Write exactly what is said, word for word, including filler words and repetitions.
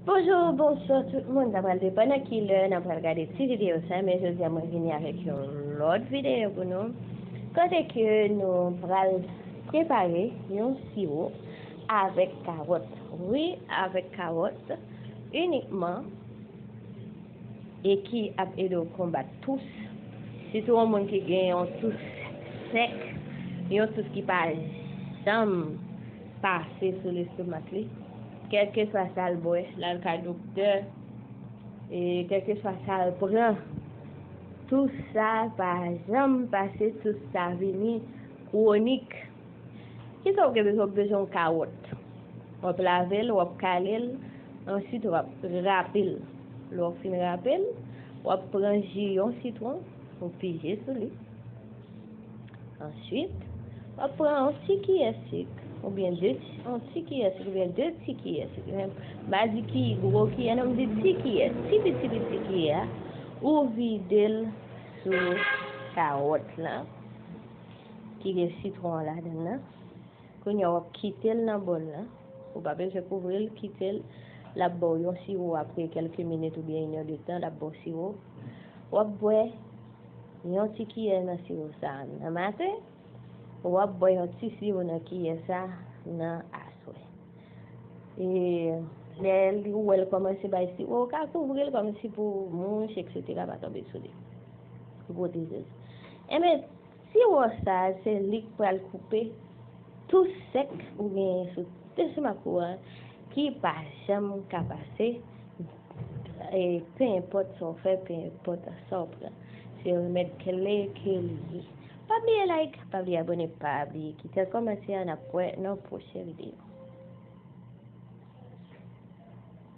Bonjou, bonswa tout moun. Sa pral depann nan ki lè n ap pral gade ti videyo sa, men jodi a mwen vini avèk yon lòt videyo pou nou. Kote ke nou pral prepare yon siwo avèk kawòt. Wi, avèk kawòt inikman. E ki ap ede w konbat tous. Sitou yon moun ki gen yon tous sèk, yon tous ki pa janm pase sou lestomak li, kèlkeswa sa l bwè, l al kay doktè, e kèlkeswa sa l pran, tous sa pa janm pase, tous sa vini kwonik. Kisa w gen bezwen? W bezwen yon kawòt. W ap lave l, w ap kale l, answit w ap rape l. Lè w fin rape l, w ap pran ji yon sitwon, ou pije sou li. Answit, w ap pran yon ti kiyè sik, oubyen de ti, yon ti kiyè sik, oubyen de ti kiyè sik. M pa di ki gwo kiyè, non, m di ti kiyè, ti piti, piti kiyè a, ou vide l sou kawòt la, ki gen sitwon an ladan l nan. Kounye a, w ap kite l nan bòl lan. Ou pa bezwen kouvri l, kite l. L ap ba w yon siwo apre kèlke minit oubyen inèdtan, l ap ba w siwo. W ap bwè yon ti kiyè nan siwo sa a nan maten. W ap bwè yon ti siwo nan kiyè sa a nan aswè. E lè li, ou wè l kòmanse bay siwo, ou ka kouvri l kòmsi pou mouch, etsetera, pa tonbe sou li. Pou pwoteje l. Enben, siwo sa a, se li k pral koupe tous sèk ou genyen sou lestomak ou an ki pa janm ka pase, e, pe enpòt sa w fè, pe enpòt sa w pran. Se remèd kle ke li ye. Pa bliye like, pa bliye abòne, pa bliye kite kòmantè, n ap wè nan pwochen videyo.